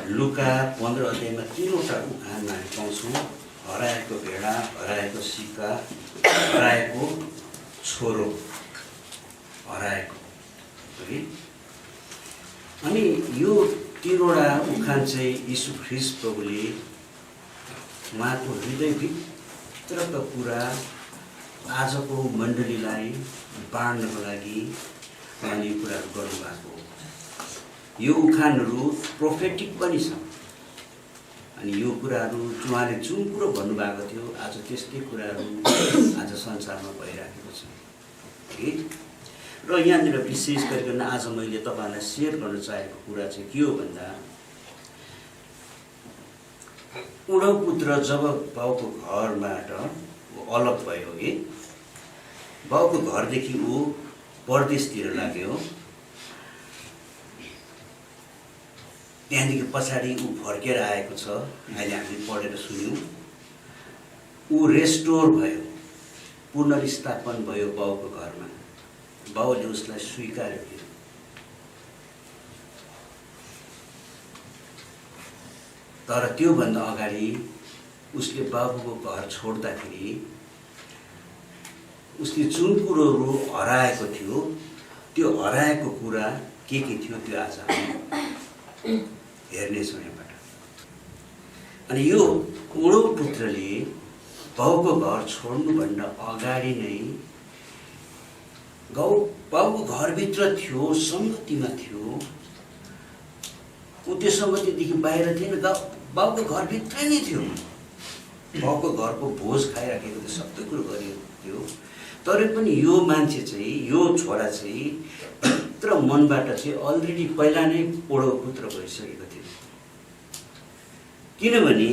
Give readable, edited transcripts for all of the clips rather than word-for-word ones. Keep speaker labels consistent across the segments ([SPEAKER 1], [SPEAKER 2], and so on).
[SPEAKER 1] लुका 15 अध्यायमा 3वटा उखान हामी पाउँछौँ। हराएको भेडा, हराएको सिक्का, हराएको छोरो, हराएको है। अनि यो 3वटा उखान चाहिँ यीशु ख्रीष्ट प्रभुले उहाँको हृदयभित्रका कुरा आजको मण्डलीलाई बाँड्नको लागि उहाँले यो कुराहरू गर्नुभएको हो। यो उखानहरू प्रोफेटिक पनि छ। अनि यो कुराहरू उहाँले जुन कुरो भन्नुभएको थियो आज त्यस्तै कुराहरू आज संसारमा भइराखेको छ है। र यहाँनिर विशेष गरिकन आज मैले तपाईँहरूलाई सेयर गर्न चाहेको कुरा चाहिँ के हो भन्दा, उडौ पुत्र जब बाउको घरबाट अलग भयो है, बाउको घरदेखि ऊ परदेशतिर लाग्यो, त्यहाँदेखि पछाडि ऊ फर्केर आएको छ। अहिले हामीले पढेर सुन्यौँ। ऊ रेस्टोर भयो, पुनर्स्थापन भयो बाउको घरमा। बाउले उसलाई स्वीकार्यो थियो। तर त्योभन्दा अगाडि उसले बाबुको घर छोड्दाखेरि उसले जुन कुरोहरू हराएको थियो, त्यो हराएको कुरा के थियो त्यो आज हामी हेर्नेछौँ यहाँबाट। अनि यो उडौ पुत्रले बाउको घर छोड्नुभन्दा अगाडि नै बाउको घरभित्र थियो, सङ्गतिमा थियो। ऊ त्यो सङ्गतिदेखि बाहिर थिएन, बाउको घरभित्रै नै थियो। बाउको घरको भोज खाइराखेको थियो, सबै कुरो गरेको थियो। तर पनि यो मान्छे चाहिँ, यो छोरा चाहिँ भित्र मनबाट चाहिँ अलरेडी पहिला नै उडौ पुत्र भइसकेको थियो। किनभने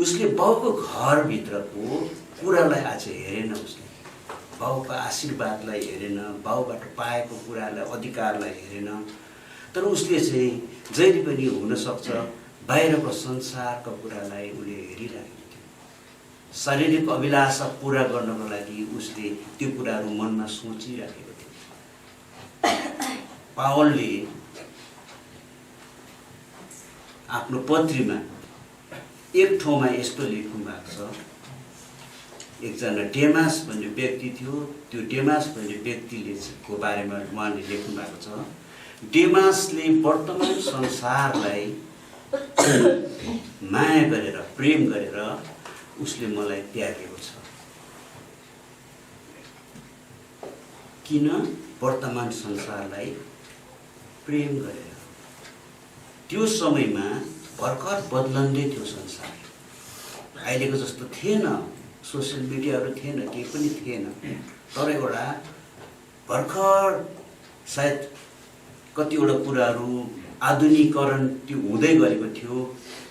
[SPEAKER 1] उसले बाउको घरभित्रको कुरालाई आज हेरेन। उसले बाउको आशीर्वादलाई हेरेन, बाउबाट पाएको कुरालाई, अधिकारलाई हेरेन। तर उसले चाहिँ जहिले पनि हुनसक्छ बाहिरको संसारको कुरालाई उसले हेरिरहेको थियो। शारीरिक अभिलाषा पुरा गर्नको लागि उसले त्यो कुराहरू मनमा सोचिराखेको थियो। पावलले आफ्नो पत्रीमा एक ठाउँमा यस्तो लेख्नु भएको छ। एकजना डेमास भन्ने व्यक्ति थियो। त्यो डेमास भन्ने व्यक्तिले को बारेमा उहाँले लेख्नु भएको छ। डेमासले वर्तमान संसारलाई माया गरेर, प्रेम गरेर उसले मलाई त्यागेको छ। किन? वर्तमान संसारलाई प्रेम गरेर। त्यो समयमा भर्खर बदलँदै थियो संसार। अहिलेको जस्तो थिएन, सोसियल मिडियाहरू थिएन, केही पनि थिएन। तर एउटा भर्खर सायद कतिवटा कुराहरू आधुनिकीकरण त्यो हुँदै गरेको थियो।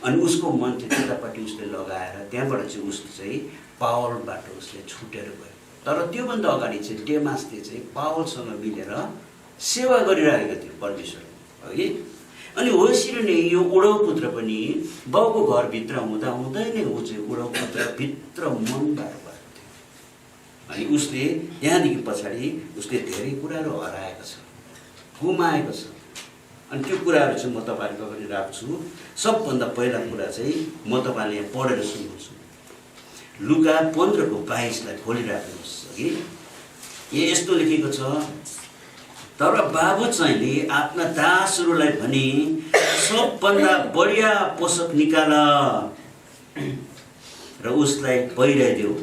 [SPEAKER 1] अनि उसको मन चाहिँ त्यतापट्टि उसले लगाएर त्यहाँबाट चाहिँ उसले चाहिँ पावलबाट उसले छुटेर गयो। तर त्योभन्दा अगाडि चाहिँ डेमासले चाहिँ पावलसँग मिलेर सेवा गरिरहेको थियो परमेश्वर है। अनि होसिर नै यो उडौ पुत्र पनि बाउको घरभित्र हुँदा हुँदै नै ऊ चाहिँ उडौ पुत्र भित्र मनबाट गएको थियो। अनि उसले यहाँदेखि पछाडि उसले धेरै कुराहरू हराएको छ, गुमाएको छ। अनि त्यो कुराहरू चाहिँ म तपाईँहरूको अगाडि राख्छु। सबभन्दा पहिला कुरा चाहिँ म तपाईँले यहाँ पढेर सुन्नुहोस्। लुका 15:22 खोलिराख्नुहोस् कि यस्तो लेखेको छ। तर बाबु चाहिँले आफ्ना दासहरूलाई भने सबभन्दा बढिया पोषक निकाल र उसलाई पहिराइदेऊ।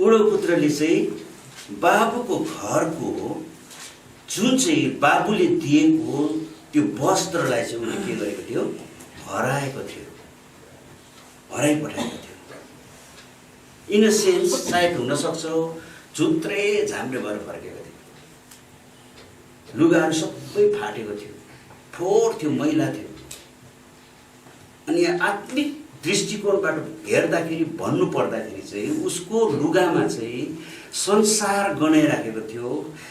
[SPEAKER 1] उडौ पुत्रले चाहिँ बाबुको घरको जुन चाहिँ बाबुले दिएको त्यो वस्त्रलाई चाहिँ उसले के गरेको थियो? हराएको थियो, हराइपठाएको थियो। इन अ सेन्स सायद हुनसक्छ झुत्रै झाम्रे भएर फर्केको थियो। लुगाहरू सबै फाटेको थियो, फोहोर थियो, मैला थियो। अनि आत्मिक दृष्टिकोणबाट हेर्दाखेरि भन्नु पर्दाखेरि चाहिँ उसको लुगामा चाहिँ संसार गनाइराखेको थियो,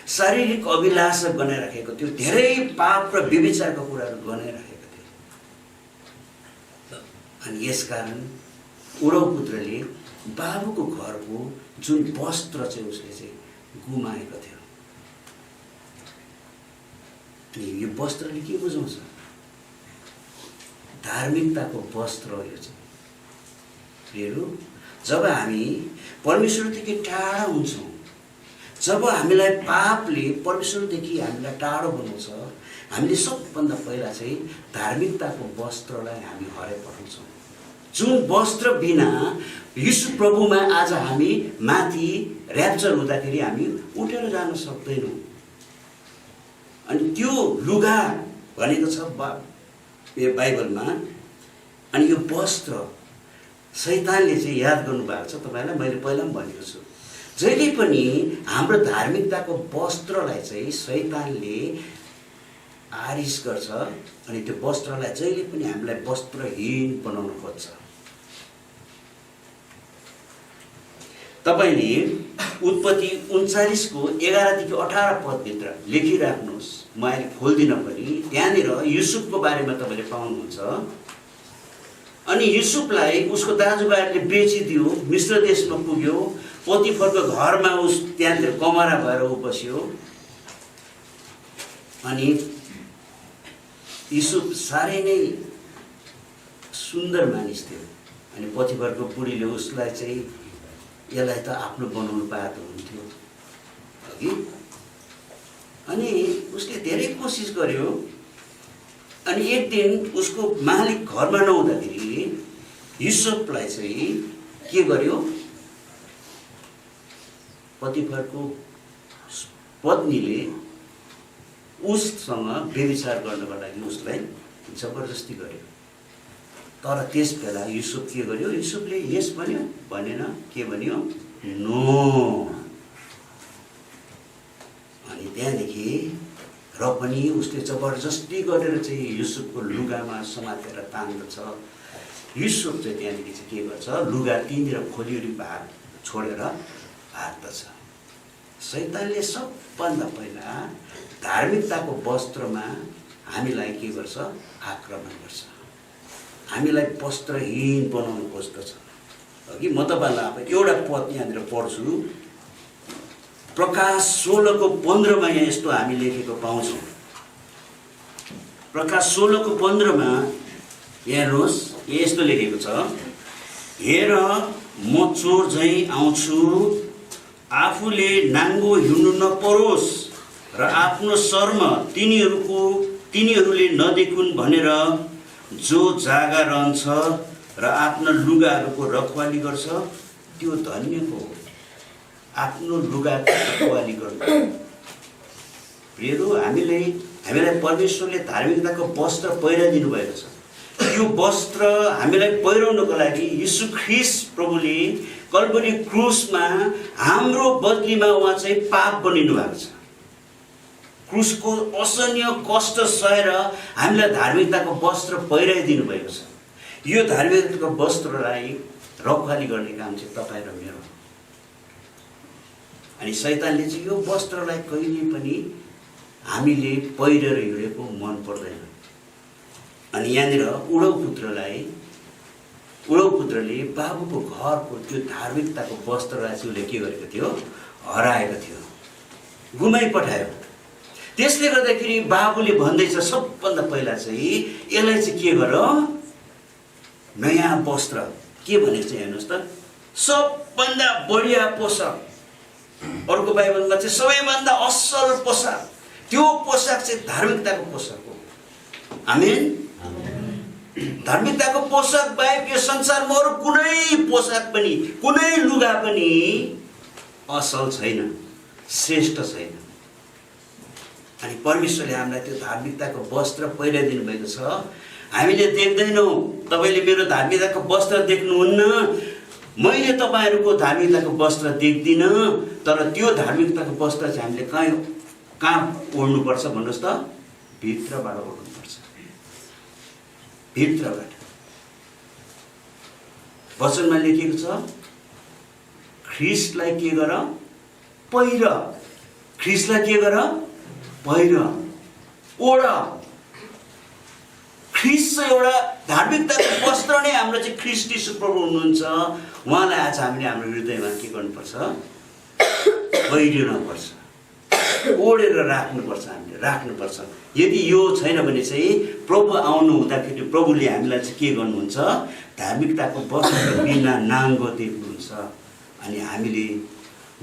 [SPEAKER 1] शारीरिक अभिलाषा गनाइराखेको थियो, धेरै पाप र व्यभिचारका कुराहरू गनाइराखेको थियो। अनि यसकारण उडौ पुत्रले बाबुको घरको जुन वस्त्र चाहिँ उसले चाहिँ गुमाएको थियो, अनि यो वस्त्रले के बुझाउँछ? धार्मिकताको वस्त्र हो यो चाहिँ। प्रियहरू, जब हामी परमेश्वरदेखि टाढा हुन्छौँ, जब हामीलाई पापले परमेश्वरदेखि हामीलाई टाढो बनाउँछ, हामीले सबभन्दा पहिला चाहिँ धार्मिकताको वस्त्रलाई हामी हराइपठाउँछौँ। जुन वस्त्र बिना यीशु प्रभुमा आज हामी माथि र्याप्चर हुँदाखेरि हामी उठेर जान सक्दैनौँ। अनि त्यो लुगा भनेको छ यो बाइबलमा। अनि यो वस्त्र शैतानले चाहिँ याद गर्नुभएको छ तपाईँलाई, मैले पहिला पनि भनेको छु। जहिले पनि हाम्रो धार्मिकताको वस्त्रलाई चाहिँ शैतानले आरिस गर्छ अनि त्यो वस्त्रलाई जहिले पनि हामीलाई वस्त्रहीन बनाउन खोज्छ। तपाईँले उत्पत्ति 39 को 11 देखि 18 पदभित्र लेखिराख्नुहोस्, म अहिले खोल्दिनँ पनि। त्यहाँनिर युसुफको बारेमा तपाईँले पाउनुहुन्छ। अनि युसुफलाई उसको दाजुभाइहरूले बेचिदियो, मिस्र देशमा पुग्यो, पोतिफरको घरमा उस त्यहाँनिर कमरा भएर ऊ बस्यो। अनि युसुफ साह्रै नै सुन्दर मानिस थियो। अनि पोतिफरको बुढीले उसलाई चाहिँ यसलाई त आफ्नो बनाउनु पाएको हुन्थ्यो अघि। अनि उसले धेरै कोसिस गर्यो। अनि एक दिन उसको मालिक घरमा नहुँदाखेरि युसुफलाई चाहिँ के गर्यो, पोतिफरको पत्नीले उससँग व्यभिचार गर्नको लागि उसलाई जबरजस्ती गर्यो। तर त्यस बेला युसुफ के गर्यो? युसुफले यस भन्यो भनेन, के भन्यो? नो। अनि त्यहाँदेखि र पनि उसले जबरजस्ती गरेर चाहिँ युसुफको लुगामा समातेर तान्दछ। युसुफ चाहिँ त्यहाँदेखि चाहिँ के गर्छ? लुगा तिनतिर खोलिवरी भाग छोडेर भाग्दछ। शैतानले सबभन्दा पहिला धार्मिकताको वस्त्रमा हामीलाई के गर्छ? आक्रमण गर्छ, हामीलाई वस्त्रहीन बनाउनु खोज्दछ। अघि म तपाईँलाई अब एउटा पद यहाँनिर पढ्छु। प्रकाश 16 को 15 मा यहाँ यस्तो हामी लेखेको पाउँछौँ। प्रकाश 16 को 15 मा हेर्नुहोस्, यस्तो लेखेको छ, हेर म चोर झैँ आउँछु, आफूले नाङ्गो हिँड्नु नपरोस् र आफ्नो शर्म तिनीहरूले नदेखुन् भनेर जो जागा रहन्छ र आफ्ना लुगाहरूको रखवाली गर्छ त्यो धन्य हो। आफ्नो लुगाको रखवाली गर्नु। प्रियहरू, हामीलाई परमेश्वरले धार्मिकताको वस्त्र पहिराइदिनु भएको छ। यो वस्त्र हामीलाई पहिराउनको लागि यीशु ख्रीष्ट प्रभुले कल्वरी क्रुसमा हाम्रो बदलीमा उहाँ चाहिँ पाप बनिनु भएको छ। क्रुसको असहनीय कष्ट सहेर हामीलाई धार्मिकताको वस्त्र पहिराइदिनु भएको छ। यो धार्मिकताको वस्त्रलाई रखवाली गर्ने काम चाहिँ तपाईँ र मेरो। अनि शैतानले चाहिँ यो वस्त्रलाई कहिले पनि हामीले पहिरेर हिँडेको मन पर्दैन। अनि यहाँनिर उडौ पुत्रले बाबुको घरको त्यो धार्मिकताको वस्त्रलाई चाहिँ उसले के गरेको थियो? हराएको थियो, गुमाइपठायो। त्यसले गर्दाखेरि बाबुले भन्दैछ सबभन्दा पहिला चाहिँ यसलाई चाहिँ के गर? नयाँ वस्त्र। के भनेको चाहिँ हेर्नुहोस् त, सबभन्दा बढिया पोसाक। अर्को बाइबलमा चाहिँ सबैभन्दा असल पोसाक। त्यो पोसाक चाहिँ धार्मिकताको पोसाक हो। आमेन। धार्मिकताको पोसाक बाहेक यो संसारमा अरू कुनै पोसाक पनि, कुनै लुगा पनि असल छैन, श्रेष्ठ छैन। अनि परमेश्वरले हामीलाई त्यो धार्मिकताको वस्त्र पहिराइदिनु भएको छ। हामीले देख्दैनौँ, तपाईँले मेरो धार्मिकताको वस्त्र देख्नुहुन्न, मैले तपाईँहरूको धार्मिकताको वस्त्र देख्दिनँ। तर त्यो धार्मिकताको वस्त्र चाहिँ हामीले कहाँ ओढ्नुपर्छ भन्नुहोस् त? भित्रबाट ओढ्नुपर्छ, भित्रबाट। वचनमा लेखिएको छ, ख्रीष्टलाई के गर? पहिर। ख्रीष्टलाई के गर? पहिर, ओढ। ख्रीष्ट चाहिँ एउटा धार्मिकताको वस्त्र नै हाम्रो चाहिँ ख्रीष्ट यीशु प्रभु हुनुहुन्छ। उहाँलाई आज हामीले हाम्रो हृदयमा के गर्नुपर्छ? पहिरिनुपर्छ। ओढेर राख्नुपर्छ। यदि यो छैन भने चाहिँ प्रभु आउनु हुँदाखेरि प्रभुले हामीलाई चाहिँ के गर्नुहुन्छ, धार्मिकताको वस्त्र बिना नाङ्गो देख्नुहुन्छ अनि हामीले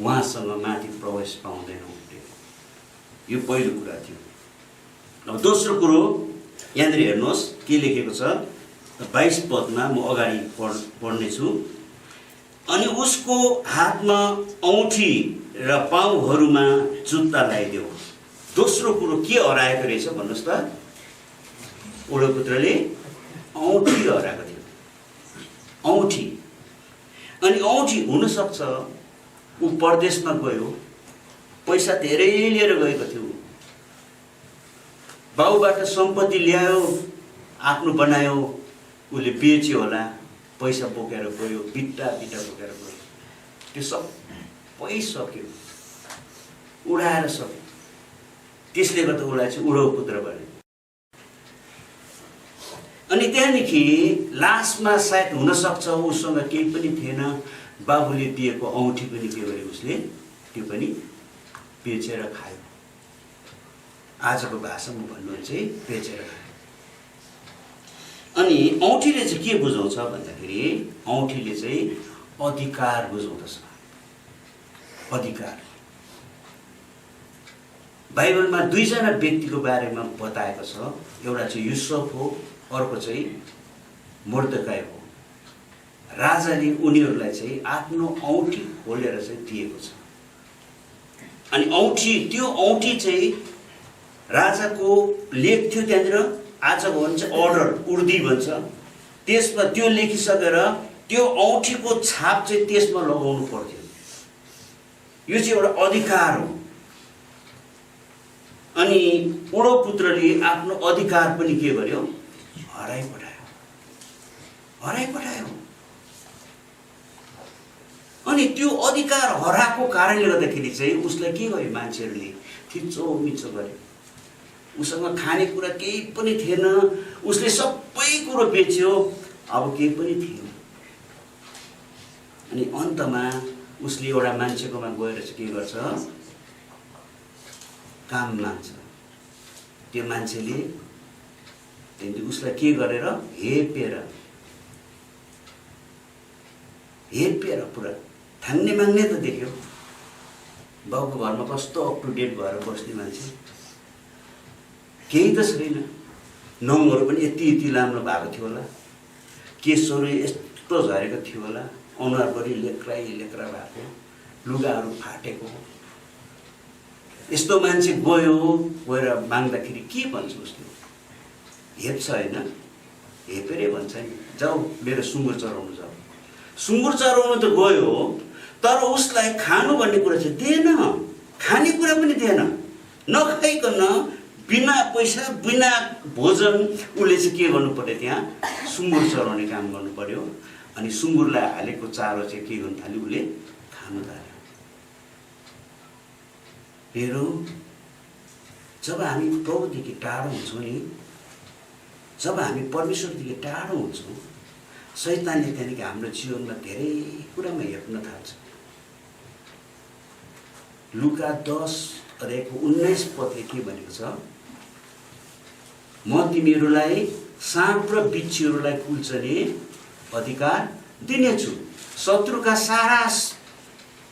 [SPEAKER 1] उहाँसँग माथि प्रवेश पाउँदैनौँ। यो पहिलो कुरा थियो। अब दोस्रो कुरो यहाँनिर हेर्नुहोस् के लेखेको छ 22 पदमा, म अगाडि पढ्नेछु। अनि उसको हातमा औँठी र पाउहरूमा जुत्ता लगाइदेऊ। दोस्रो कुरो के हराएको रहेछ भन्नुहोस् त? उडोपुत्रले औँठी हराएको थियो। औँठी। अनि औँठी हुनसक्छ ऊ परदेशमा गयो, पैसा धेरै लिएर गएको थियो, बाउबाट सम्पत्ति ल्यायो, आफ्नो बनायो, उसले बेच्यो होला, पैसा बोकेर गयो, बिट्टा बोकेर गयो, त्यो सबै सक्यो, उडाएर सक्यो। त्यसले गर्दा उसलाई चाहिँ उडोपुत्र भन्यो। अनि त्यहाँदेखि लास्टमा सायद हुनसक्छ उसँग केही पनि थिएन, बाबुले दिएको औँठी पनि के गर्यो उसले, त्यो पनि बेचेर खायो। आजको भाषामा भन्नु चाहिँ बेचेर खायो। अनि औँठीले चाहिँ के बुझाउँछ भन्दाखेरि औँठीले चाहिँ अधिकार बुझाउँदछ। अधिकार। बाइबलमा दुईजना व्यक्तिको बारेमा बताएको छ। एउटा चाहिँ युसुफ हो, अर्को चाहिँ मोर्देखाई हो। राजाले उनीहरूलाई चाहिँ आफ्नो औँठी खोलेर चाहिँ दिएको छ। अनि औँठी, त्यो औँठी चाहिँ राजाको लेख थियो त्यहाँनिर, आजको भन्छ अर्डर, उर्दी भन्छ। त्यसमा त्यो लेखिसकेर त्यो औँठीको छाप चाहिँ त्यसमा लगाउनु पर्थ्यो। यो चाहिँ एउटा अधिकार हो। अनि उडोपुत्रले आफ्नो अधिकार पनि के गर्यो, हराइपठायो। अनि त्यो अधिकार हराएको कारणले गर्दाखेरि चाहिँ उसलाई के गर्यो, मान्छेहरूले थिचोमिचो गर्यो। उसँग खानेकुरा केही पनि थिएन, उसले सबै कुरो बेच्यो, अब केही पनि थिएन। अनि अन्तमा उसले एउटा मान्छेकोमा गएर चाहिँ के गर्छ, काम माग्छ। त्यो मान्छेले त्यहाँदेखि उसलाई के गरेर हेपेर पुरा थाङ्ने माग्ने त देख्यो। बाउको घरमा कस्तो अप टु डेट भएर बस्ने मान्छे, केही त छैन। नङहरू पनि यति लाम्रो भएको थियो होला, केशहरू यस्तो झरेको थियो होला, अनुहारभरि लेक्रा भएको, लुगाहरू फाटेको। यस्तो मान्छे गएर माग्दाखेरि के भन्छ उसले, हेप्छ होइन, हेपेरै भन्छ नि, जाऊ मेरो सुँगुर चराउनु जाऊ। सुँगुर चराउनु त गयो, तर उसलाई खानु भन्ने कुरा चाहिँ दिएन, खानेकुरा पनि दिएन। नखाइकन बिना पैसा बिना भोजन उसले चाहिँ के गर्नु पर्यो, त्यहाँ सुँगुर चराउने काम गर्नु पर्यो। अनि सुँगुरलाई हालेको चारो चाहिँ के गर्नु थाल्यो, उसले खानु थाल्यो। हेरौँ, जब हामी प्रभुदेखि टाढो हुन्छौँ नि, जब हामी परमेश्वरदेखि टाढो हुन्छौँ, शैतानले त्यहाँदेखि हाम्रो जीवनमा धेरै कुरामा हेप्न थाल्छ। लुका 10:19 पदले के भनेको छ, म तिमीहरूलाई साँप र बिच्छीहरूलाई कुल्चने अधिकार दिनेछु, शत्रुका सारा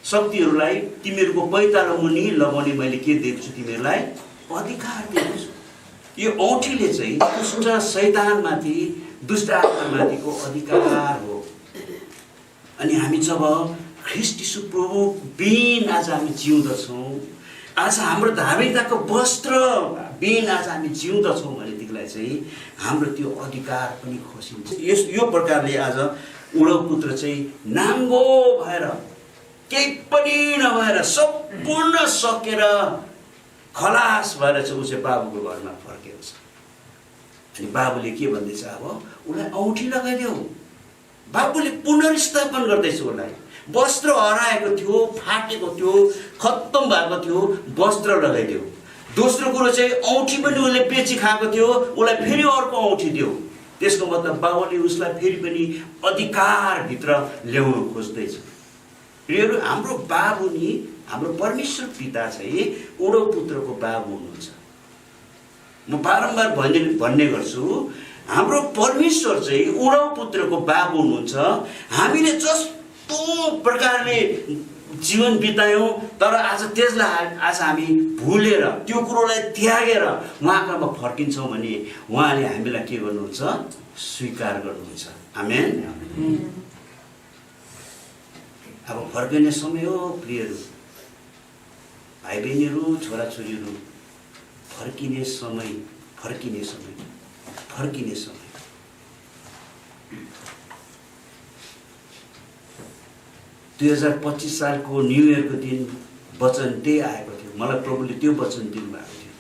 [SPEAKER 1] शक्तिहरूलाई तिमीहरूको पैतालो मुनि लगाउने मैले के दिएको छु, तिमीहरूलाई अधिकार दिएको छु। यो औँठीले चाहिँ दुष्ट शैतानमाथि, दुष्ट आत्मामाथिको अधिकार हो। अनि हामी जब ख्रीष्ट यीशु प्रभु बिन आज हामी जिउँदछौँ, आज हाम्रो धार्मिकताको वस्त्र बिन आज हामी जिउँदछौँ भनेदेखिलाई चाहिँ हाम्रो त्यो अधिकार पनि खसिन्छ। यो प्रकारले आज उडोपुत्र चाहिँ नाङ्गो भएर, केही पनि नभएर, सम्पूर्ण सकेर खलास भएर चाहिँ ऊ चाहिँ बाबुको घरमा फर्केको छ। अनि बाबुले के भन्दैछ, अब उसलाई औँठी लगाइदेऊ। बाबुले पुनर्स्थापन गर्दैछ उसलाई। वस्त्र हराएको थियो, फाटेको थियो, खत्तम भएको थियो, वस्त्र लगाइदेऊ। दोस्रो कुरो चाहिँ औँठी पनि उसले बेची खाएको थियो, उसलाई फेरि अर्को औँठी देऊ। त्यसको मतलब बाबुले उसलाई फेरि पनि अधिकारभित्र ल्याउनु खोज्दैछ। प्रियहरू, हाम्रो बाबु नि हाम्रो परमेश्वर पिता चाहिँ उडो पुत्रको बाबु हुनुहुन्छ। म बारम्बार भन्ने गर्छु, हाम्रो परमेश्वर चाहिँ उडो पुत्रको बाबु हुनुहुन्छ। हामीले जस्तो प्रकारले जीवन बितायौँ, तर आज त्यसलाई आज हामी भुलेर त्यो कुरोलाई त्यागेर उहाँकोमा फर्किन्छौँ भने उहाँले हामीलाई के गर्नुहुन्छ? स्वीकार गर्नुहुन्छ। आमेन। अब फर्किने समय हो प्रियहरू, भाइ बहिनीहरू, छोराछोरीहरू, फर्किने समय, फर्किने समय, फर्किने समय। दुई 2025 सालको न्यू इयरको दिन वचन त्यही आएको थियो। मलाई प्रभुले त्यो वचन दिनुभएको थियो,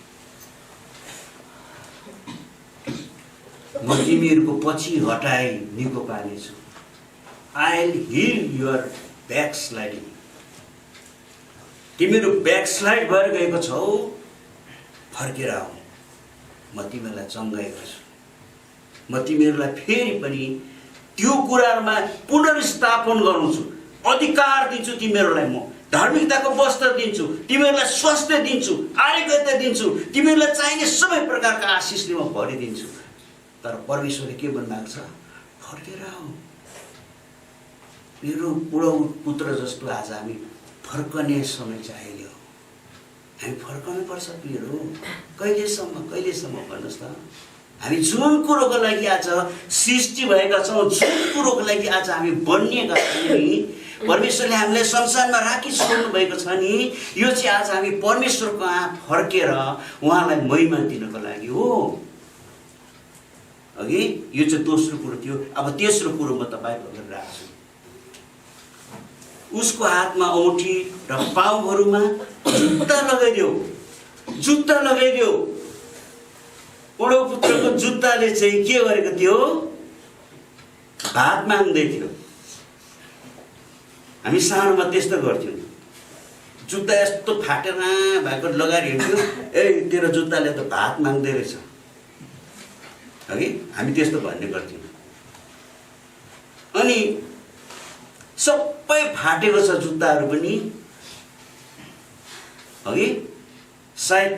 [SPEAKER 1] म तिमीहरूको पछि हटाई निको पार्नेछु। I will heal your backsliding. तिमीहरू ब्याकस्लाइड भएर गएको छौ, फर्केर आऊ, म तिमीहरूलाई चङ्गाइ गर्छु। म तिमीहरूलाई फेरि पनि त्यो कुराहरूमा पुनर्स्थापन गराउँछु, अधिकार दिन्छु तिमीहरूलाई। म धार्मिकताको वस्त्र दिन्छु, तिमीहरूलाई स्वास्थ्य दिन्छु, आरोग्यता दिन्छु, तिमीहरूलाई चाहिने सबै प्रकारका आशिषले म भरिदिन्छु। तर परमेश्वरले के भन्नुभएको छ? फर्केर आऊ। मेरो बुढो पुत्र जस्तो आज हामी फर्कने समय चाहियो। हामी फर्कनुपर्छ प्रियहरू। कहिलेसम्म भन्नुहोस् त? हामी जुन कुरोको लागि आज सृष्टि भएका छौँ, जुन कुरोको लागि आज हामी बनिएका छौँ नि, परमेश्वरले हामीलाई संसारमा राखिसक्नु भएको छ नि, यो चाहिँ आज हामी परमेश्वरको कहाँ फर्केर उहाँलाई महिमा दिनको लागि हो। अघि यो चाहिँ दोस्रो कुरो थियो। अब तेस्रो कुरो म तपाईँको अगाडि राख्छु। उसको हातमा औँठी र पाउहरूमा जुत्ता लगाइदेऊ, जुत्ता लगाइदेऊ। बुढो पुत्रको जुत्ताले चाहिँ के गरेको थियो? भात माग्दै थियो। हामी सानोमा त्यस्तो गर्थ्यौँ, जुत्ता यस्तो फाटेर भएको लगाएर हिँड्थ्यो, ए तेरो जुत्ताले त भात माग्दै रहेछ, हगि हामी त्यस्तो भन्ने गर्थ्यौँ। अनि सबै फाटेको छ जुत्ताहरू पनि, हगि सायद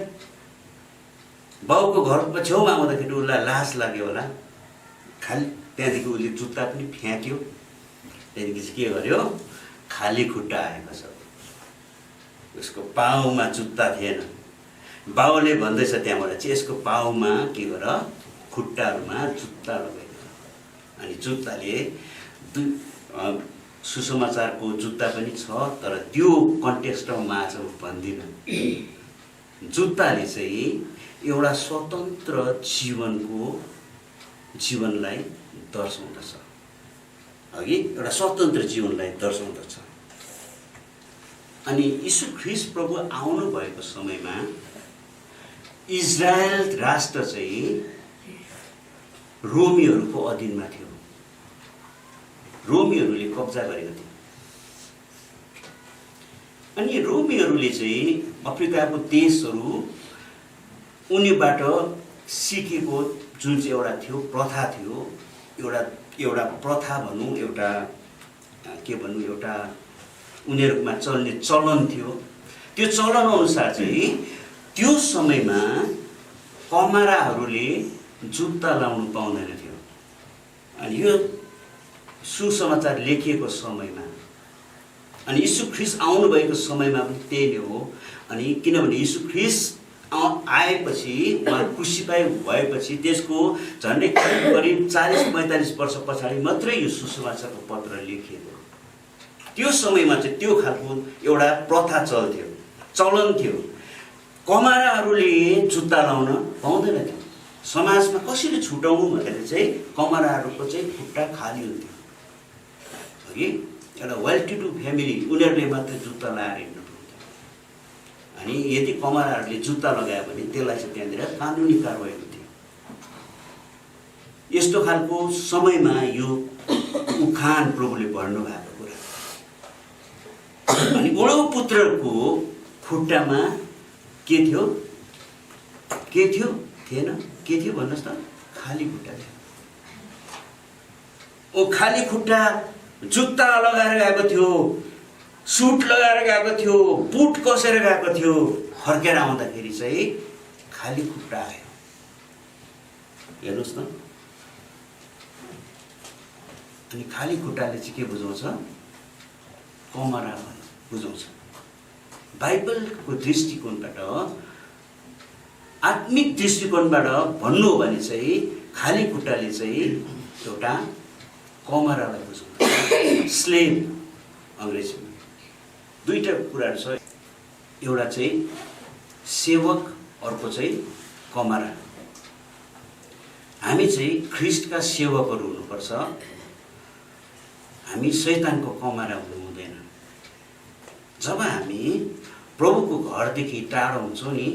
[SPEAKER 1] बाउको घरको छेउमा आउँदाखेरि उसलाई लाज लाग्यो होला, खाली त्यहाँदेखि उसले जुत्ता पनि फ्याँक्यो। त्यहाँदेखि चाहिँ के गर्यो? खाली खुट्टा आएको छ, उसको पाउमा जुत्ता थिएन। बाउले भन्दैछ त्यहाँबाट चाहिँ यसको पाउमा के गर, खुट्टाहरूमा जुत्ता लगाइदियो। अनि जुत्ताले सुसमाचारको जुत्ता पनि छ, तर त्यो कन्टेक्स्टमा आज भन्दिनँ। जुत्ताले चाहिँ एउटा स्वतन्त्र जीवनलाई दर्शाउँदछ, अघि एउटा स्वतन्त्र जीवनलाई दर्शाउँदछ। अनि यीशु ख्रीष्ट प्रभु आउनु भएको समयमा इजरायल राष्ट्र चाहिँ रोमीहरूको अधीनमा थियो। रोमीहरूले कब्जा गरेको थियो। अनि रोमीहरूले चाहिँ अफ्रिकाको देशहरू उनीबाट सिकेको जुन चाहिँ एउटा थियो, प्रथा थियो, एउटा प्रथा भनौँ, एउटा के भनौँ, एउटा उनीहरूमा चल्ने चलन थियो। त्यो चलन अनुसार चाहिँ त्यो समयमा कमाराहरूले जुत्ता लाउनु पाउँदैन थियो। अनि यो सुसमाचार लेखिएको समयमा, अनि यीशु ख्रीष्ट आउनुभएको समयमा पनि त्यही नै हो। अनि किनभने यीशु ख्रीष्ट आएपछि, उहाँ क्रुसिफाई भएपछि त्यसको झन्डै करिब 40-45 वर्ष पछाडि मात्रै यो सुसमाचारको पत्र लेखिएको। त्यो समयमा चाहिँ त्यो खालको एउटा प्रथा चल्थ्यो, चलन थियो। कमाराहरूले जुत्ता लाउन पाउँदैन थियो। समाजमा कसरी छुटाउनु भनेर चाहिँ कमाराहरूको चाहिँ खुट्टा खाली हुन्थ्यो, हगि एउटा वेल टु डु फ्यामिली, उनीहरूले मात्रै जुत्ता लगाएर हिँड्नु पाउँथ्यो। अनि यदि कमाराहरूले जुत्ता लगायो भने त्यसलाई चाहिँ त्यहाँनिर कानुनी कारवाही हुन्थ्यो। यस्तो खालको समयमा यो उखान प्रभुले भन्नु भएको कुरा। अनि बुढो पुत्रको खुट्टामा के थियो? के थियो? थिएन। के थियो भन्नुहोस् त? खाली खुट्टा थियो। ओ खाली खुट्टा जुत्ता लगाएर गएको थियो। सुट लगाएर गएको थियो, बुट कसेर गएको थियो, फर्केर आउँदाखेरि चाहिँ खाली खुट्टा आयो। हेर्नुहोस् न, अनि खाली खुट्टाले चाहिँ के बुझाउँछ? कमरा बुझाउँछ। बाइबलको दृष्टिकोणबाट, आत्मिक दृष्टिकोणबाट भन्नु हो भने चाहिँ खाली खुट्टाले चाहिँ एउटा कमरालाई बुझाउँछ। स्लेभ अङ्ग्रेजीमा दुईटा कुराहरू छ, एउटा चाहिँ सेवक, अर्को चाहिँ कमरा। हामी चाहिँ ख्रिस्टका सेवकहरू हुनुपर्छ, हामी शैतानको कमरा हुनु हुँदैन। जब हामी प्रभुको घरदेखि टाढो हुन्छौँ नि,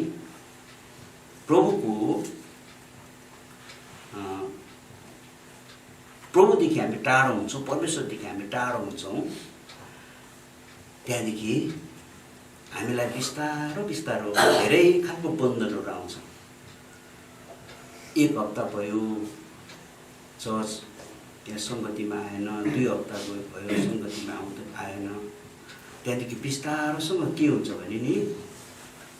[SPEAKER 1] प्रभुदेखि हामी टाढो हुन्छौँ, परमेश्वरदेखि हामी टाढो हुन्छौँ, त्यहाँदेखि हामीलाई बिस्तारो बिस्तारो धेरै खालको बन्धनहरू आउँछ। एक हप्ता भयो चर्च त्यहाँ सङ्गतिमा आएन, 2 हप्ता भयो सङ्गतिमा आएन, त्यहाँदेखि बिस्तारोसँग के हुन्छ भने नि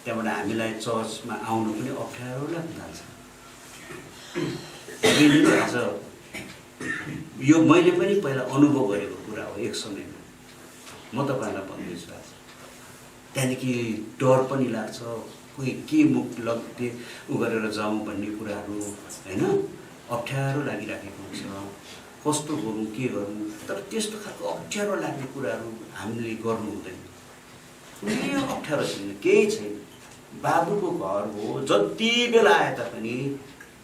[SPEAKER 1] त्यहाँबाट हामीलाई चर्चमा आउनु पनि अप्ठ्यारो लाग्न थाल्छ। आज यो मैले पनि पहिला अनुभव गरेको कुरा हो। एक समयमा म तपाईँलाई भन्दैछु आज, त्यहाँदेखि डर पनि लाग्छ, कोही के मुख लग्थे उ गरेर जाउँ भन्ने कुराहरू होइन, अप्ठ्यारो लागिराखेको हुन्छ। कस्तो गरौँ, के गरौँ, तर त्यस्तो खालको अप्ठ्यारो लाग्ने कुराहरू हामीले गर्नु हुँदैन। कुनै अप्ठ्यारो छैन, केही छैन। बाबुको घर हो, जति बेला आए तापनि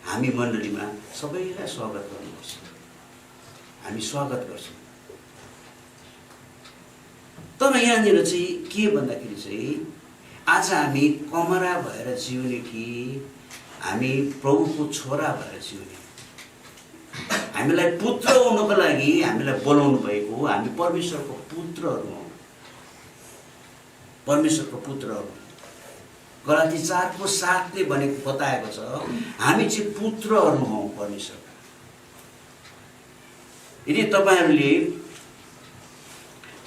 [SPEAKER 1] हामी मण्डलीमा सबैलाई स्वागत गर्नुपर्छ, हामी स्वागत गर्छौँ। तर यहाँनिर चाहिँ के भन्दाखेरि चाहिँ आज हामी कमरा भएर जिउने कि हामी प्रभुको छोरा भएर जिउने? हामीलाई पुत्र हुनको लागि हामीलाई बोलाउनु भएको हो। हामी परमेश्वरको पुत्रहरू हौँ, परमेश्वरको पुत्रहरू। गलाती 4:7 भनेको बताएको छ, हामी चाहिँ पुत्रहरू हौँ परमेश्वरका। यदि तपाईँहरूले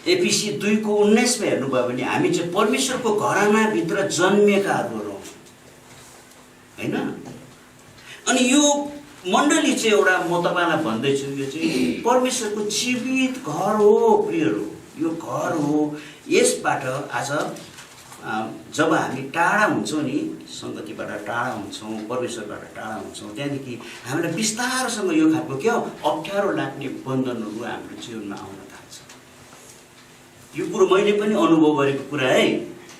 [SPEAKER 1] एफिसी 2:19 हेर्नुभयो भने हामी चाहिँ परमेश्वरको घरानाभित्र जन्मेकाहरू हौँ होइन। अनि यो मण्डली चाहिँ एउटा, म तपाईँलाई भन्दैछु, यो चाहिँ परमेश्वरको जीवित घर हो प्रियहरू, यो घर हो। यसबाट आज जब हामी टाढा हुन्छौँ नि, सङ्गतिबाट टाढा हुन्छौँ, परमेश्वरबाट टाढा हुन्छौँ, त्यहाँदेखि हामीलाई बिस्तारोसँग यो खालको क्या अप्ठ्यारो लाग्ने बन्धनहरू हाम्रो जीवनमा आउन थाल्छ। यो कुरो मैले पनि अनुभव गरेको कुरा है,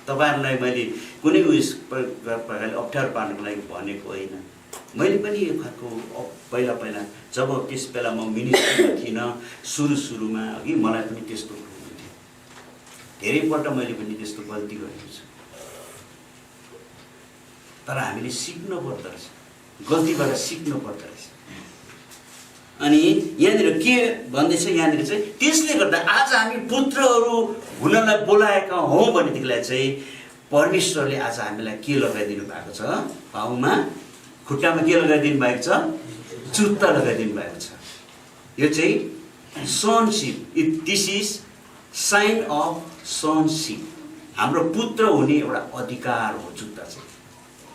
[SPEAKER 1] तपाईँहरूलाई मैले कुनै उयस प्रकारले अप्ठ्यारो पार्नको लागि भनेको होइन। मैले पनि यो खालको पहिला पहिला जब त्यस बेला म मिनिस्ट्रीमा थिइनँ, सुरुमा अघि मलाई पनि त्यस्तो हुन्थ्यो। धेरैपल्ट मैले पनि त्यस्तो गल्ती गरेको छु। तर हामीले सिक्नु पर्दो रहेछ, गल्तीबाट सिक्नु पर्दो रहेछ। अनि यहाँनिर के भन्दैछ, यहाँनिर चाहिँ त्यसले गर्दा आज हामी पुत्रहरू हुनलाई बोलाएका हौँ भनेदेखिलाई चाहिँ परमेश्वरले आज हामीलाई के लगाइदिनु भएको छ? पाउमा खुट्टामा के लगाइदिनु भएको छ? जुत्ता लगाइदिनु भएको छ। यो चाहिँ sonship, this is sine of sonship. हाम्रो पुत्र हुने एउटा अधिकार हो जुत्ता चाहिँ,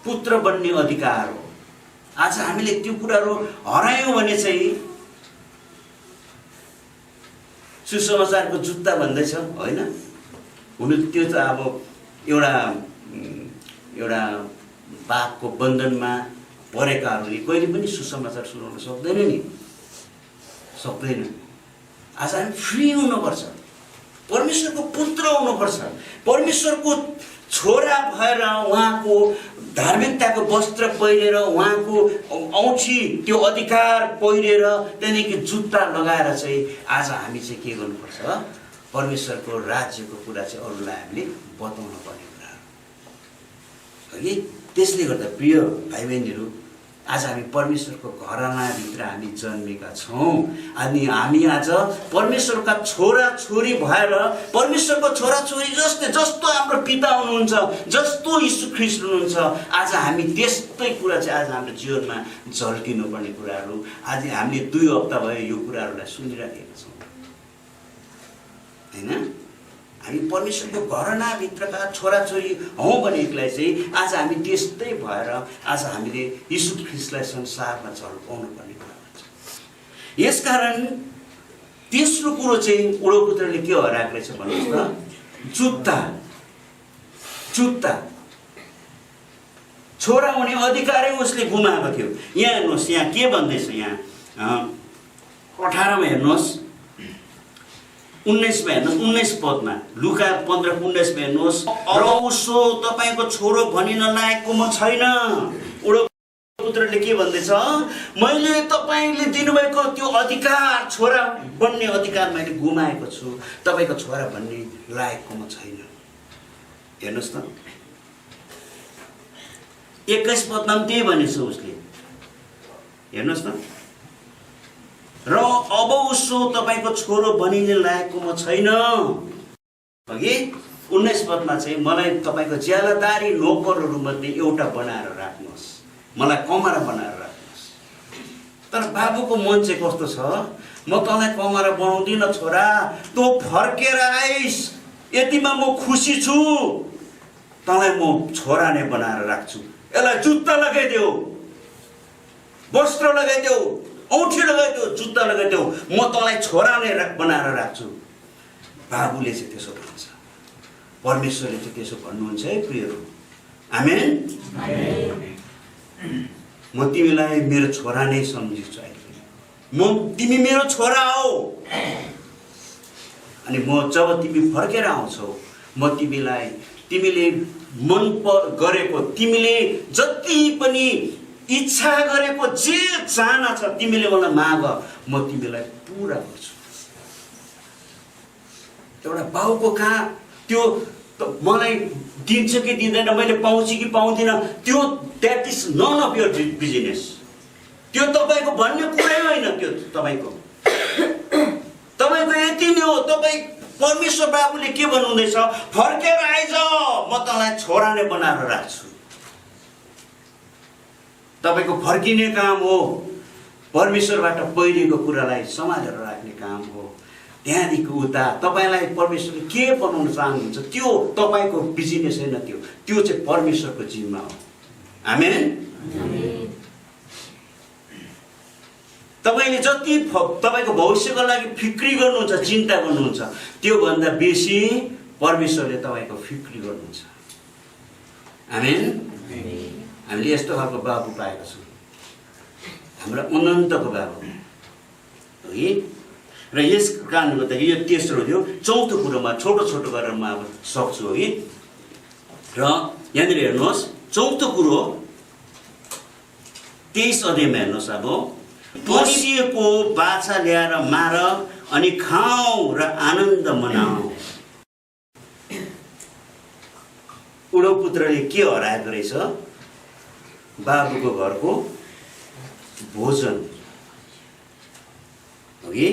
[SPEAKER 1] पुत्र बन्ने अधिकार हो। आज हामीले त्यो कुराहरू हरायौँ भने चाहिँ सुसमाचारको जुत्ता भन्दैछ होइन। हुनु त्यो त अब एउटा पापको बन्धनमा परेकाहरूले कहिले पनि सुसमाचार सुनाउन सक्दैन नि, सक्दैन। आज हामी फ्री हुनुपर्छ, परमेश्वरको पुत्र हुनुपर्छ, परमेश्वरको छोरा भएर उहाँको धार्मिकताको वस्त्र पहिरेर, उहाँको औँठी त्यो अधिकार पहिरेर, त्यहाँदेखि जुत्ता लगाएर चाहिँ आज हामी चाहिँ के गर्नुपर्छ? परमेश्वरको राज्यको कुरा चाहिँ अरूलाई हामीले बताउन पर्ने कुरा हो कि। त्यसले गर्दा प्रिय भाइ बहिनीहरू, आज हामी परमेश्वरको घरानाभित्र हामी जन्मेका छौँ। अनि हामी आज परमेश्वरका छोरा छोरी भएर, परमेश्वरको छोरा छोरी जस्तो हाम्रो पिता हुनुहुन्छ, जस्तो यीशु ख्रीष्ट हुनुहुन्छ, आज हामी त्यस्तै कुरा चाहिँ आज हाम्रो जीवनमा झल्किनु पर्ने कुराहरू आज हामीले 2 हप्ता भयो यो कुराहरूलाई सुनिराखेका छौँ होइन। हामी परमेश्वरको घरनाभित्रका छोराछोरी हौँ भनेदेखिलाई चाहिँ आज हामी त्यस्तै भएर आज हामीले यीशु ख्रीष्टलाई संसारमा झल्काउनु पर्ने कुरा हुन्छ। यसकारण तेस्रो कुरो चाहिँ उडो पुत्रले के हराएको रहेछ भन्नुहोस् त? जुत्ता। छोरा हुने अधिकारै उसले गुमाएको थियो। यहाँ हेर्नुहोस्, यहाँ के भन्दैछ? यहाँ 18 मा हेर्नुहोस्, 19 मा हेर्नुहोस्, 19 पदमा, लुका 15:19 मा हेर्नुहोस्, र उसो तपाईको छोरो भनिन लायकको म छैन। उडो पुत्रले के भन्दैछ? मैले तपाईले दिनुभएको त्यो अधिकार, छोरा बन्ने अधिकार मैले गुमाएको छु। तपाईको छोरा भन्ने लायकको म छैन। हेर्नुहोस् त, 21 पदमा पनि त्यही भनेछ उसले। हेर्नुहोस् त, र अब उसो तपाईको छोरो बनिने लायकको म छैन। अघि 19 पदमा चाहिँ मलाई तपाईको ज्यालादारी नोकरहरू मध्ये एउटा बनाएर राख्नुहोस्, मलाई कमरा बनाएर राख्नुहोस्। तर बाबुको मन चाहिँ कस्तो छ? म तँलाई कमरा बनाउँदिन छोरा, तँ फर्केर आइस, यतिमा म खुसी छु, तँलाई म छोरा नै बनाएर राख्छु। यसलाई जुत्ता लगाइदेऊ, वस्त्र लगाइदेऊ, औँठी लगाइदेऊ, जुत्ता लगाइदेऊ, म तँलाई छोरा नै बनाएर राख्छु। बाबुले चाहिँ त्यसो भन्छ, परमेश्वरले चाहिँ त्यसो भन्नुहुन्छ है प्रियहरू। आमेन। म तिमीलाई मेरो छोरा नै सम्झिन्छु अहिले। तिमी मेरो छोरा हौ। अनि म जब तिमी फर्केर आउँछौ, म तिमीलाई तिमीले मन गरेको, तिमीले जति पनि इच्छा गरेको, जे चाहना छ तिमीले मलाई माग, म तिमीलाई पुरा गर्छु। एउटा बाउको कहाँ त्यो मलाई दिन्छ कि दिँदैन, मैले पाउँछु कि पाउँदिनँ, त्यो that is none of your business. त्यो तपाईँको भन्ने कुरै होइन। त्यो तपाईँको यति नै हो। तपाईँ परमेश्वर बाबुले के भन्नुहुँदैछ? फर्केर आइज, म तँलाई छोरा नै बनाएर राख्छु। तपाईको फर्किने काम हो, परमेश्वरबाट पहिलेको कुरालाई सम्हालेर राख्ने काम हो। त्यहाँदेखि उता तपाईँलाई परमेश्वरले के बनाउन चाहनुहुन्छ त्यो तपाईँको बिजनेस होइन, त्यो चाहिँ परमेश्वरको जिम्मा हो। आमेन। तपाईँले जति तपाईँको भविष्यको लागि फिक्री गर्नुहुन्छ, चिन्ता गर्नुहुन्छ, त्योभन्दा बेसी परमेश्वरले तपाईँको फिक्री गर्नुहुन्छ। आमेन। हामीले यस्तो खालको बाबु पाएका छौँ, हाम्रो अनन्तको बाबु है। र यस कारणले गर्दाखेरि यो तेस्रो थियो। चौथो कुरोमा छोटो छोटो गरेर म अब सक्छु है। र यहाँनिर हेर्नुहोस्, चौथो कुरो 23 अध्यायमा हेर्नुहोस्। अब पोसिएको बाछा ल्याएर मार अनि खाऊ र आनन्द मनाऊ। उडो पुत्रले के हराएको रहेछ? बाबुको घरको भोजन। Okay,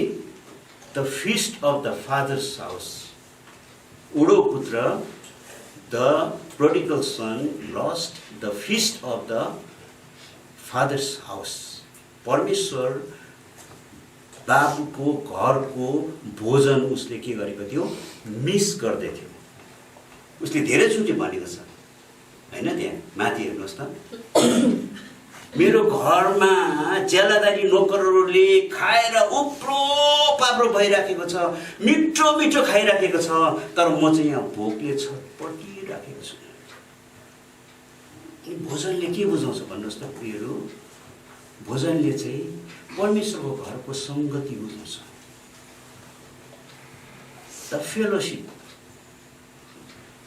[SPEAKER 1] the feast of the father's house. उडो पुत्र, the prodigal son, lost the feast of the father's house. परमेश्वर बाबुको घरको भोजन उसले के गरेको थियो? मिस गर्दै थियो। उसले धेरैचोटि भनेको छ होइन? त्यहाँ माथि हेर्नुहोस् त, मेरो घरमा ज्यालादारी नोकरहरूले खाएर उप्रो पाप्रो भइराखेको छ, मिठो मिठो खाइराखेको छ, तर म चाहिँ यहाँ भोकले छटपटिराखेको छु। भोजनले के बुझाउँछ भन्नुहोस् त प्रियहरू? भोजनले चाहिँ परमेश्वरको घरको सङ्गति बुझाउँछ, द फेलोसिप।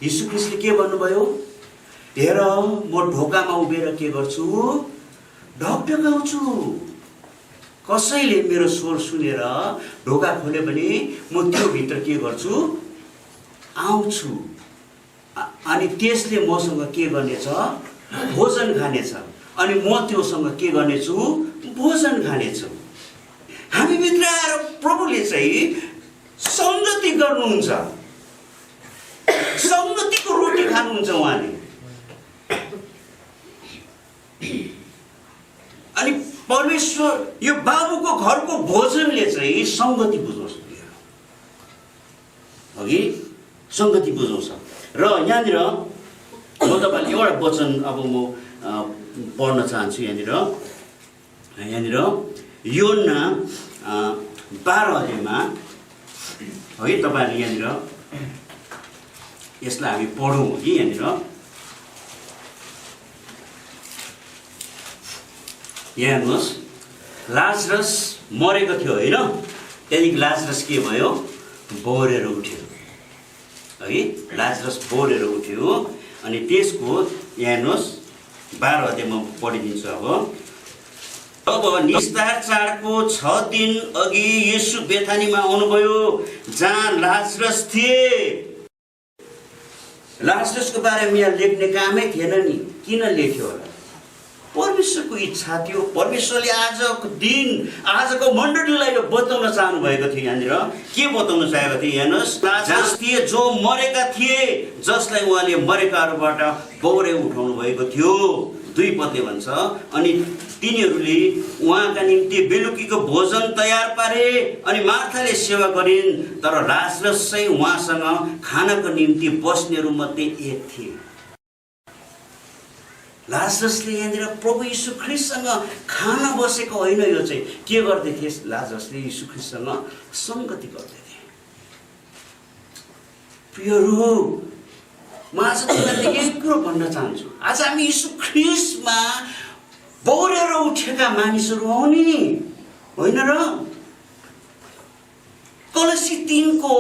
[SPEAKER 1] यीशु ख्रीष्टले के भन्नुभयो? हेर, म ढोकामा उभिएर के गर्छु? ढकढकाउँछु। कसैले मेरो स्वर सुनेर ढोका खोल्यो भने म त्यो भित्र के गर्छु? आउँछु। अनि त्यसले मसँग के गर्नेछ? भोजन खानेछ। अनि म त्योसँग के गर्नेछु? भोजन खानेछु। हामी भित्र आएर प्रभुले चाहिँ सङ्गति गर्नुहुन्छ, सङ्गतिको रोटी खानुहुन्छ उहाँले। अनि परमेश्वर यो बाबुको घरको भोजनले चाहिँ सङ्गति बुझाउँछ। अघि सङ्गति बुझाउँछ। र यहाँनिर म तपाईँलाई एउटा वचन अब म पढ्न चाहन्छु। यहाँनिर योना 12 अध्यायमा है, तपाईँहरूले यहाँनिर यसलाई हामी पढौँ कि यहाँनिर यहाँ हेर्नुहोस्, लाजरस मरेको थियो होइन, त्यहाँदेखि लाजरस के भयो, बोरेर उठ्यो है, लाजरस बोरेर उठ्यो। अनि त्यसको यहाँ हेर्नुहोस् 12 अध्यायमा पढिदिन्छु। अब निस्तार चाडको 6 दिन अघि येशू बेथानीमा आउनुभयो जहाँ लाजरस थिए। लाजरसको बारेमा यहाँ लेख्ने कामै थिएन नि, किन लेख्यो होला? परमेश्वरको इच्छा थियो। परमेश्वरले आजको दिन आजको मण्डलीलाई यो बताउन चाहनु भएको थियो। यहाँनिर के बताउन चाहेको थियो? हेर्नुहोस्, लाजरस थिए जो मरेका थिए, जसलाई उहाँले मरेकाहरूबाट बौरे उठाउनु भएको थियो। 2 पदले भन्छ, अनि तिनीहरूले उहाँका निम्ति बेलुकीको भोजन तयार पारे अनि मार्थाले सेवा गरिन्, तर लाजरस चाहिँ उहाँसँग खानको निम्ति बस्नेहरू मध्ये एक थिए। लाजरसले यहाँनिर प्रभु यीशु ख्रीष्टसँग खाना बसेको होइन, यो चाहिँ के गर्दै थिए? लाजरसले यीशु ख्रीष्टसँग सङ्गति गर्दै थिए। प्रियहरू, म आज तपाईँलाई यही कुरो भन्न चाहन्छु, आज हामी यीशु ख्रीष्टमा बौरेर उठेका मानिसहरू हौ नि, होइन र? कलसी 3को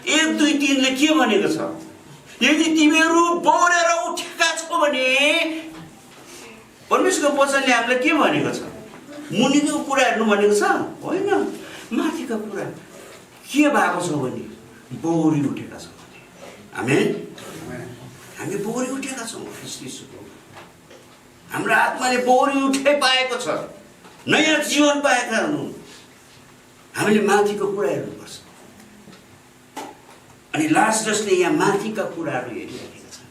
[SPEAKER 1] 1, 2, 3ले के भनेको छ? यदि तिमीहरू बौरेर उठेका छौ भने, परमेश्वरको वचनले हामीलाई के भनेको छ? मुनिको कुरा हेर्नु भनेको छ होइन, माथिको कुरा के भएको छ भने बौरी उठेका छौँ। आमेन। हामी बौरी उठेका छौँ ख्रीष्ट यीशुको। हाम्रो आत्माले बौरी उठे पाएको छ, नयाँ जीवन पाएका हुनु। हामीले माथिको कुरा हेर्नुपर्छ। अनि लाजरसले यहाँ माथिका कुराहरू हेरिरहेका छन्।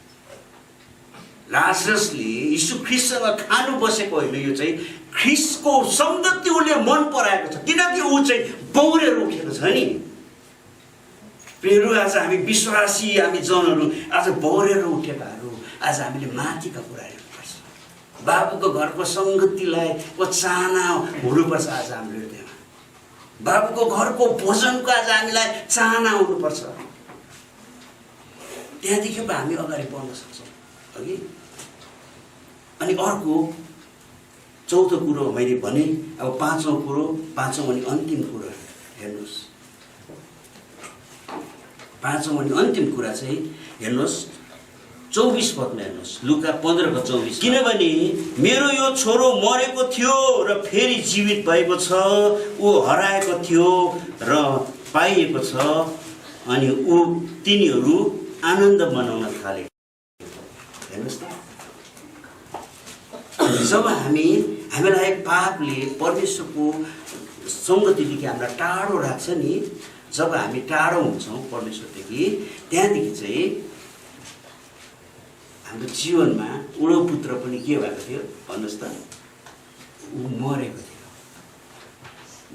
[SPEAKER 1] लाजरसले यीशु ख्रीष्टसँग खानु बसेको होइन, यो चाहिँ ख्रीष्टको सङ्गति उसले मन पराएको छ, किनकि ऊ चाहिँ बौरेर उठेको छ नि। प्रियहरू, आज हामी विश्वासी, हामी जनहरू आज बौरेर उठेकाहरू, आज हामीले माथिका कुरा हेर्नुपर्छ। बाबुको घरको सङ्गतिलाई को चाहना हुनुपर्छ आज हाम्रो हृदयमा। बाबुको घरको भोजनको आज हामीलाई चाहना हुनुपर्छ। त्यहाँदेखि पो हामी अगाडि बढ्न सक्छौँ अघि। अनि अर्को चौथो कुरो मैले भने, अब पाँचौँ अनि अन्तिम कुरो हेर्नुहोस्। पाँचौँ अनि अन्तिम कुरा चाहिँ हेर्नुहोस् 24 पदमा हेर्नुहोस्, लुका 15:24। किनभने मेरो यो छोरो मरेको थियो र फेरि जीवित भएको छ, ऊ हराएको थियो र पाइएको छ, अनि तिनीहरू आनन्द मनाउन थाले। हेर्नुहोस् त, जब हामीलाई पापले परमेश्वरको सङ्गतिदेखि हामीलाई टाढो राख्छ नि, जब हामी टाढो हुन्छौँ परमेश्वरदेखि, त्यहाँदेखि चाहिँ हाम्रो जीवनमा उडो पुत्र पनि के भएको थियो भन्नुहोस् त? ऊ मरेको थियो।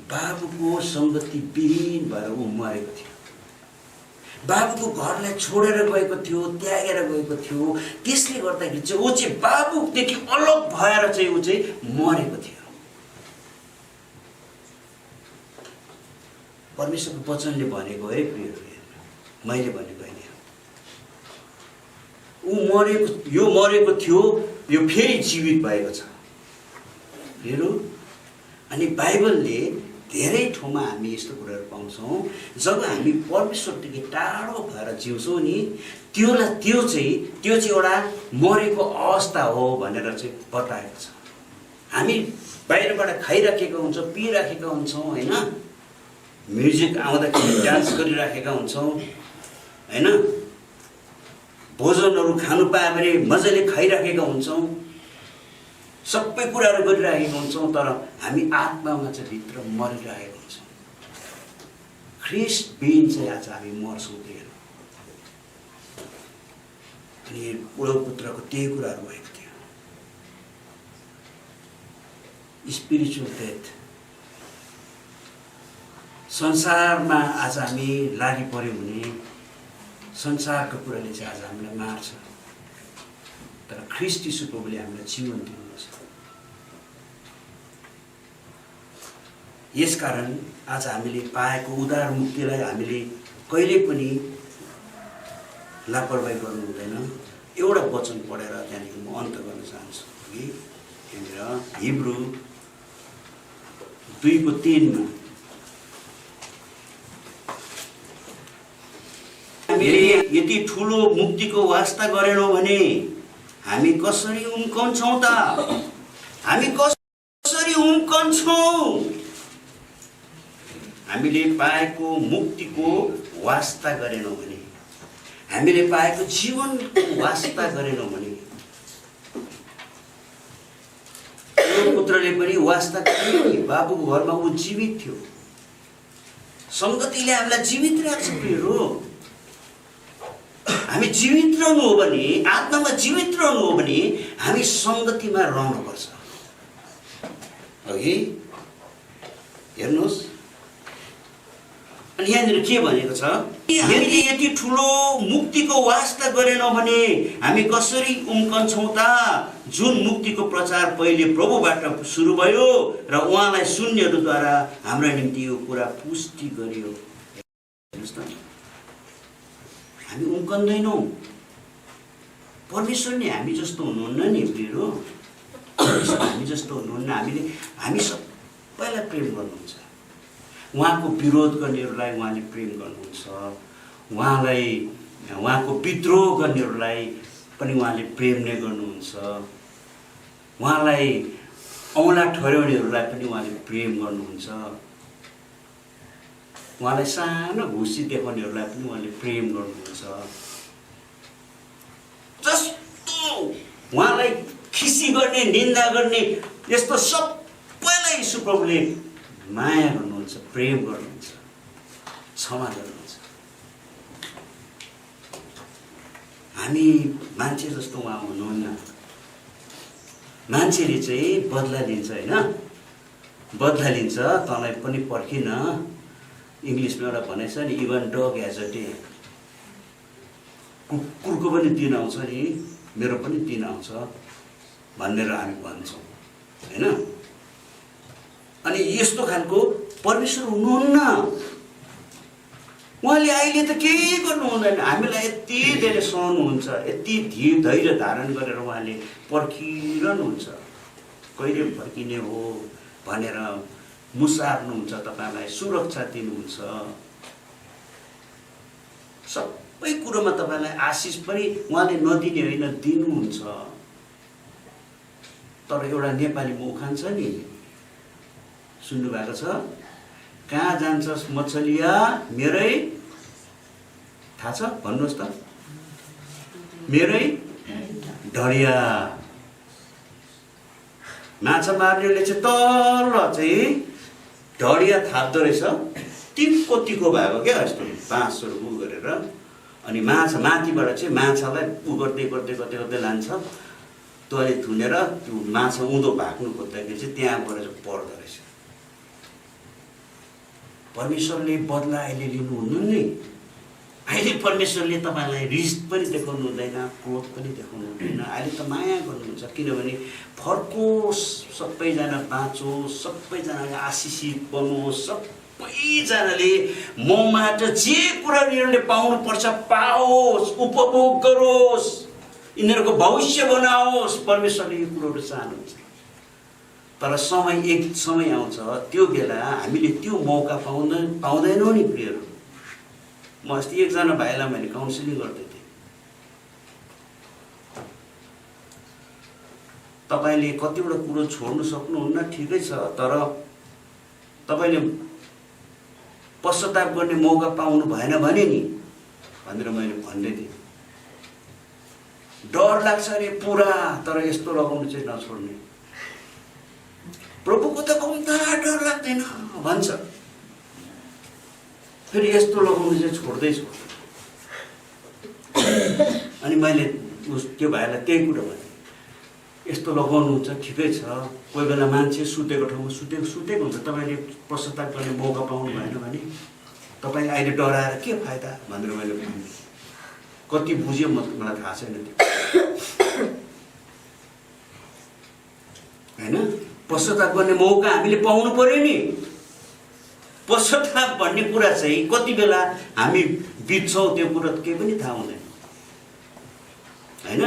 [SPEAKER 1] बाबुको सङ्गति विहीन भएर ऊ मरेको थियो। बाबुको घरलाई छोडेर गएको थियो, त्यागेर गएको थियो। त्यसले गर्दाखेरि चाहिँ ऊ चाहिँ बाबुदेखि अलग भएर चाहिँ ऊ चाहिँ मरेको थियो। परमेश्वरको वचनले भनेको है प्रियहरू, मैले भनेको होइन। ऊ मरेको थियो, यो फेरि जीवित भएको छ प्रियहरू। अनि बाइबलले धेरै ठाउँमा हामी यस्तो कुराहरू पाउँछौँ, जब हामी परमेश्वरदेखि टाढो भएर जिउँछौँ नि, त्यो चाहिँ एउटा मरेको अवस्था हो भनेर चाहिँ बताएको छ। हामी बाहिरबाट खाइराखेका हुन्छौँ, पिइराखेका हुन्छौँ होइन, म्युजिक आउँदाखेरि डान्स गरिराखेका हुन्छौँ होइन, भोजनहरू खानु पायो भने मजाले खाइराखेका हुन्छौँ, सबै कुराहरू गरिराखेका हुन्छौँ, तर हामी आत्मामा चाहिँ भित्र मरिरहेका हुन्छौँ। ख्रीष्ट बिन चाहिँ आज हामी मर्छौँ प्रियहरू। अनि बुढो पुत्रको त्यही कुराहरू भएको थियो, स्पिरिचुअल डेथ। संसारमा आज हामी लागि पर्यौँ भने संसारको कुराले चाहिँ आज हामीलाई मार्छ, तर ख्रीष्ट यीशु प्रभुले हामीलाई जीवन दिनुहुन्छ। यसकारण आज हामीले पाएको उदार मुक्तिलाई हामीले कहिले पनि लापरवाही गर्नु हुँदैन। एउटा वचन पढेर त्यहाँदेखि म अन्त गर्न चाहन्छु कि यहाँनिर हिब्रू 2:3 हामीले यति ठुलो मुक्तिको वास्ता गरेनौँ भने हामी कसरी उम्कन्छौँ त? हामी कसरी उम्कन्छौँ? हामीले पाएको मुक्तिको वास्ता गरेनौँ भने, हामीले पाएको जीवनको वास्ता गरेनौँ भने, पुत्रले पनि वास्ता गरे। बाबुको घरमा ऊ जीवित थियो। सङ्गतिले हामीलाई जीवित राख्छ प्रियहरू। हामी जीवित रहनु हो भने, आत्मामा जीवित रहनु हो भने हामी सङ्गतिमा रहनुपर्छ। अघि हेर्नुहोस्, अनि यहाँनिर के भनेको छ? हामीले यति ठुलो मुक्तिको वास्ता गरेनौँ भने हामी कसरी उम्कन्छौँ त? जुन मुक्तिको प्रचार पहिले प्रभुबाट सुरु भयो र उहाँलाई सुन्नेहरूद्वारा हाम्रो निम्ति यो कुरा पुष्टि गरियो। हेर्नुहोस् त, हामी उम्कँदैनौँ। परमेश्वर नै हामी जस्तो हुनुहुन्न नि प्रियहरू। हामी जस्तो हुनुहुन्न। हामी सबैलाई प्रेम गर्नुहुन्छ। उहाँको विरोध गर्नेहरूलाई उहाँले प्रेम गर्नुहुन्छ। उहाँको विद्रोह गर्नेहरूलाई पनि उहाँले प्रेम नै गर्नुहुन्छ। उहाँलाई औँला ठहराउनेहरूलाई पनि उहाँले प्रेम गर्नुहुन्छ। उहाँलाई सानो घुसी देखाउनेहरूलाई पनि उहाँले प्रेम गर्नुहुन्छ। जस्तो उहाँलाई खिसी गर्ने, निन्दा गर्ने, यस्तो सबैलाई यीशु प्रभुले माया गर्नुहुन्छ, प्रेम गर्नुहुन्छ, क्षमा गर्नुहुन्छ। हामी मान्छे जस्तो उहाँ हुनुहुन्न। मान्छेले चाहिँ बदला लिन्छ, होइन? बदला लिन्छ। तँलाई पनि पर्खिन। इङ्ग्लिसमा एउटा भनाइ छ नि, even dog has a day. कुकुरको पनि दिन आउँछ नि, मेरो पनि दिन आउँछ भनेर हामी भन्छौँ, होइन? अनि यस्तो खालको परमेश्वर हुनुहुन्न। उहाँले अहिले त केही गर्नु हुँदैन। हामीलाई यति धेरै सहनुहुन्छ, यति धैर्य धारण गरेर उहाँले पर्खिरहनुहुन्छ। कहिले फर्किने हो भनेर मुसार्नुहुन्छ, तपाईँलाई सुरक्षा दिनुहुन्छ। सबै कुरोमा तपाईँलाई आशिष पनि उहाँले नदिने होइन, दिनुहुन्छ। तर एउटा नेपालीमा उखान छ नि, सुन्नु भएको छ? कहाँ जान्छस् मछलिया मेरै, थाहा छ? भन्नुहोस् त। मेरै ढडिया। माछा मार्नेले चाहिँ तल चाहिँ ढडिया थाप्दो रहेछ, तिखो तिखो भएको क्या, यस्तो बाँसहरू उ गरेर। अनि माछा माथिबाट चाहिँ माछालाई उ गर्दै गर्दै गर्दै गर्दै लान्छ। तले थुनेर त्यो माछा उँधो भाग्नु खोज्दाखेरि चाहिँ त्यहाँ गएर चाहिँ पर्दो रहेछ। परमेश्वरले बदला अहिले लिनुहुन्न नि। अहिले परमेश्वरले तपाईँलाई रिस पनि देखाउनु हुँदैन, क्रोध पनि देखाउनु हुँदैन। अहिले त माया गर्नुहुन्छ, किनभने फर्कोस्, सबैजना बाँचोस्, सबैजनाले आशिषित बनोस्, सबैजनाले मबाट जे कुरा यिनीहरूले पाउनुपर्छ पाओस्, उपभोग गरोस्, यिनीहरूको भविष्य बनाओस्। परमेश्वरले यो कुरोहरू चाहनुहुन्छ। तर एक समय आउँछ, त्यो बेला हामीले त्यो मौका पाउँदैनौँ नि प्रियहरू। म अस्ति एकजना भाइलाई मैले काउन्सिलिङ गर्दै थिएँ। तपाईँले कतिवटा कुरो छोड्नु सक्नुहुन्न, ठिकै छ, तर तपाईँले पश्चाताप गर्ने मौका पाउनु भएन भने नि भनेर मैले भन्दै थिएँ। डर लाग्छ अरे पुरा, तर यस्तो लगाउनु चाहिँ नछोड्ने। प्रभुको त कम्ता डर लाग्दैन भन्छ, फेरि यस्तो लगाउनु चाहिँ छोड्दै छोड्दैन। अनि मैले त्यो भाइलाई त्यही कुरा भने, यस्तो लगाउनु हुन्छ ठिकै छ, कोही बेला मान्छे सुतेको ठाउँमा सुतेको हुन्छ, तपाईँले पश्चाताप गर्ने मौका पाउनु भएन भने तपाईँ अहिले डराएर के फाइदा भनेर मैले भने। कति बुझ्यो मलाई थाहा छैन त्यो हैन। पश्चाताप गर्ने मौका हामीले पाउनु पर्यो नि। पश्चाताप भन्ने कुरा चाहिँ कति बेला हामी बित्छौँ त्यो कुरा केही पनि थाहा हुँदैन हैन।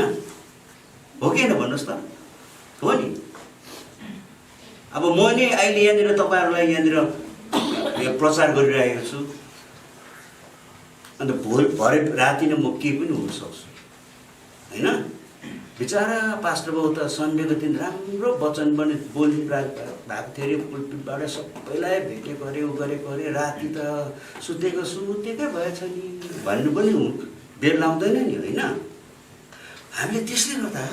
[SPEAKER 1] हो कि होइन भन्नुहोस् त, हो नि। अब म नै अहिले यहाँनिर तपाईँहरूलाई यहाँनिर प्रचार गरिरहेको छु, अन्त भरे राति नै म केही पनि हुन सक्छु हैन। बिचरा पास्टर बाबु त सन्डेको दिन राम्रो वचन पनि बोल्नु भएको थियो अरे, पुलपिटबाट सबैलाई भेटेको अरे, उ गरेको अरे, राति त सुतेकै भएछ नि भन्नु पनि बेर लाउँदैन नि होइन। हामीले त्यसले गर्दा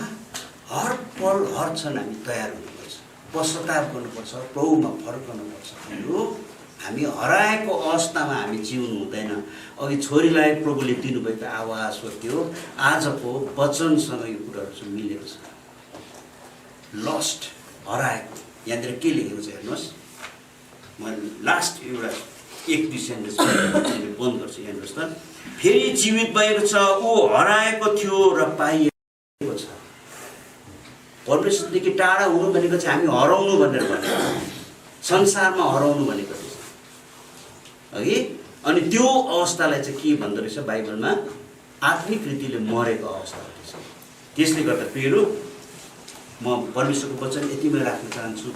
[SPEAKER 1] हर पल हर क्षण हामी तयार हुनुपर्छ, पश्चाताप गर्नुपर्छ, प्रभुमा फर्कनुपर्छ। हामी हराएको अवस्थामा हामी जिउनु हुँदैन। अघि छोरीलाई प्रभुले दिनुभएको आवाज हो त्यो, आजको वचनसँग यो कुराहरू चाहिँ मिलेको छ। लस्ट, हराएको, यहाँनिर के लेखेको छ हेर्नुहोस्। म लास्ट एउटा 1-2 सेन्टेन्स बन्द गर्छु। हेर्नुहोस् त, फेरि जीवित भएको छ, ऊ हराएको थियो र पाइएको छ। परमेश्वरदेखि टाढा हुनु भनेको चाहिँ हामी हराउनु भनेर भनेको, संसारमा हराउनु भनेको अघि। अनि त्यो अवस्थालाई चाहिँ के भन्दो रहेछ बाइबलमा, आत्मिक रीतिले मरेको अवस्था रहेछ। त्यसले गर्दा प्रियहरू, म परमेश्वरको वचन यतिमै राख्न चाहन्छु।